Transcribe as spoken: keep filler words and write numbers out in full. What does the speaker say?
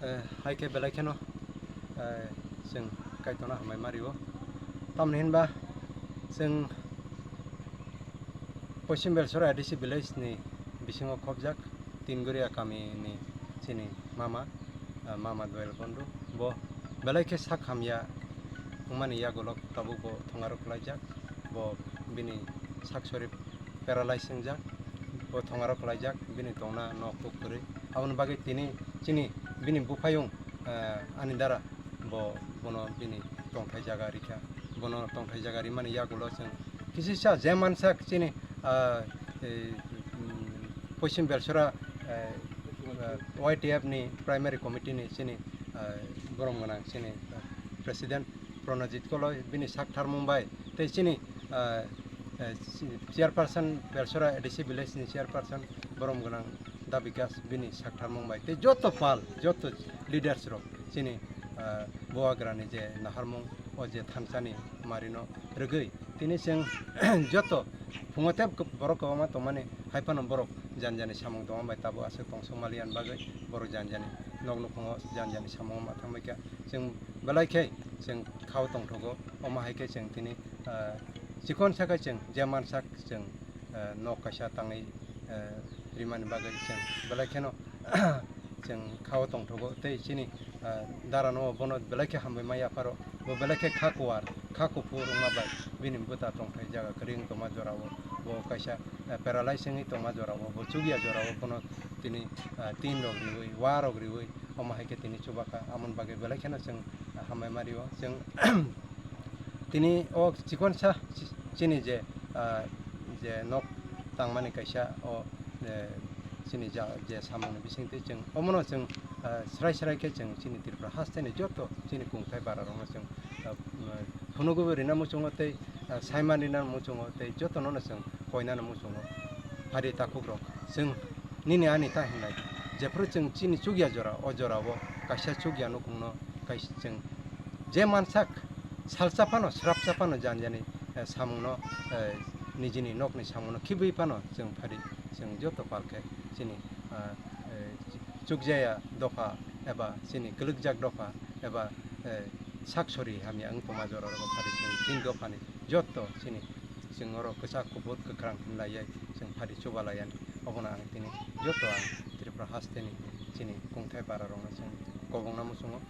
Eh, hai khe belai kheno, eh, chwng Kaitorno hambai ma rio. Tamni hinba chwng Poschim Belsora A D C village ni bisingo khobjak Tinguria kami ni chini mama, eh, mama Doyal Gondu. Bo belai khe sak hamya wngmani yagulo tabuk bo thongaro kwlaijak. Bo bini sak sori paralyze wngjak, bo thongaro kwlaijak, bini tongna nok kuk kwrwi. Aboni bagwi tini chini bini buphayung, eh, ani dara bo bono bini tongthai jaga rikha. Bono tongthai jaga rimani yagulo chwng kisisa je mansak chini, ah, eh, mm, Poschim Belsora, eh, eh, Y T F ni primary committee ni chini, eh, borom gwnang chini, eh, president Pranajit Koloi, bini sak tharmung bai, tei chini, ah, eh, si-, chairperson, Belsora A D C village ni chairperson, borom gwnang Da Bikas, bini sak tharmung bai, tei joto pal, joto leaders rok, chini, ah, Bubagrani je naharmung, o je thansa ni mari no rwgwi, tini chwng joto phungo tei borok kwbangma tongmani, hai phano borok jani jani samung tongma bai tabuk aswk tongsuk maliya bagwi borok jani jani nok nukhungo jani jani samung ma thangbai kha. Chwng belai khe chwng khao tongthogo, omo hai khe chwng tini, ah, chikon sa khe chwng je mansak chwng, ah, nok kaisa tangwi, ah, rimani bagwi chwng belai kheno chwng khao tongthogo tei chini, ah, dara no bono belai khe hambai ma yapharo, bo belai khe kha kuar, kha kuphur wngma bai bini bwta tongthai jaga kwrwi wng tongma jorao bo kaisa, ah, paralyze wngwi tongma jorao bo chukya jorao bono tini, ah, tin rok riwi, wa rok riwi, omo hai khe tini chubakha, amoni bagwi belai kheno chwng hambai ma rio. Chwng tini o chikon sa chi-, chini je, ah, je nok tangmani kaisa o, eh, chini ja-, je samungni bisingtwi chwng omono chwng, ah, srai srai khe chwng chini Tripura hasteni joto chini kungthai bara rokno chwng, ah, phunugwi rina muchungo tei, ah, saiman rina muchungo tei jotono no chwng koinani muchungo. Phari takhuk rok, chwng nini ani ta hinlai, jephru chwng chini chukya jora, o jorao kaisa chukya nukhungno kaisa chwng je mansak salsa phano, srapsa phano jani jani, eh, samungno, eh, nijini nokni samungno khibwi phano chwng phari chwng joto pal khe chini, ah, eh, chukjaya dopha eba chini kwlwkjak dopha eba, eh, sak sori hamya wng tongma jorao phari chwng chini dophani joto chini chwng oro kwchak kubur kwkhrang hinlaiwi chwng phari chubalaiani. Obono ang tini joto ang Tripura hasteni chini kungthai bara rokno chwng kobongna muchungo.